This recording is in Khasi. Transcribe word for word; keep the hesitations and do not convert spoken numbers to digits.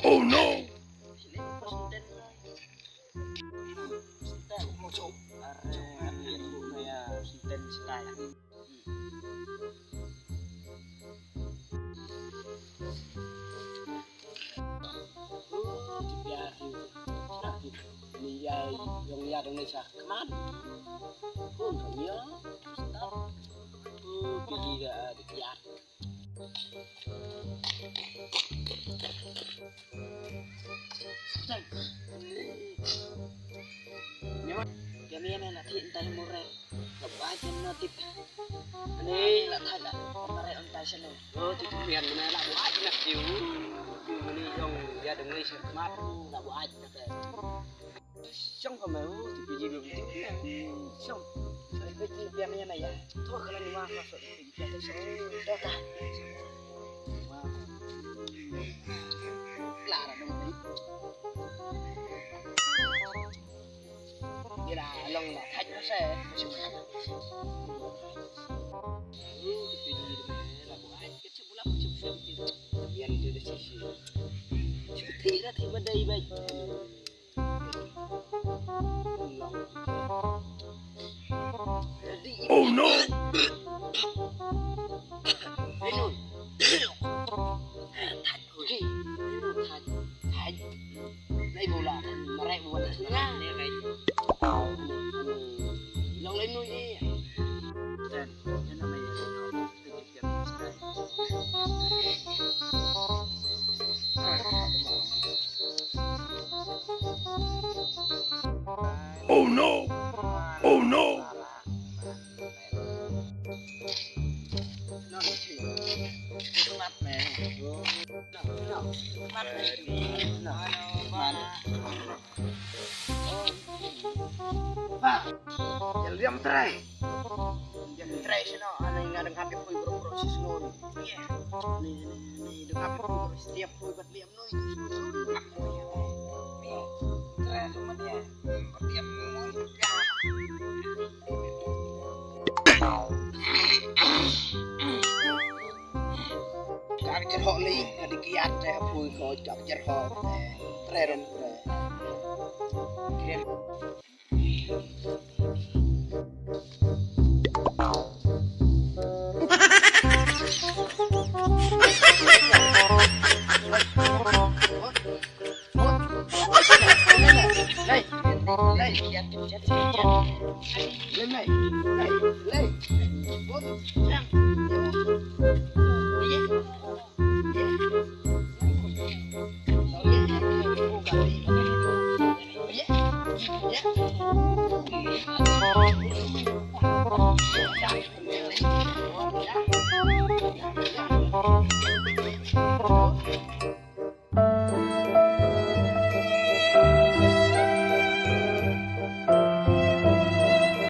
Oh no! Ka mian na thik ntai mure. La buat jam na tip. Ani la thai la. Mare on tai sene. Oh, tu tu mian na la buat na tiu. Ni jong ya dong ni shat mat la buat na te. Shong ko mau tu piji bi tu. Shong. Piji bi mian na ya. Tu ka la ni ma ka so. Klara dong ni. Ila long na thaj na se. Yan tu de sisi. Cuti ra ti badai bai. Oh no! Oh no! Oh no! Ba, ïa liam trai. Liam trai sino, ani nga dang hap ïa pui bro bro si sngewbha. Ni ni ni dang hap ïa pui bro, setiap pui bat liam noi. Ni trai tu mania. Bat liam noi. Ka jerhok li, ka di kiat te pui ko ka jerhok. Trai rom trai.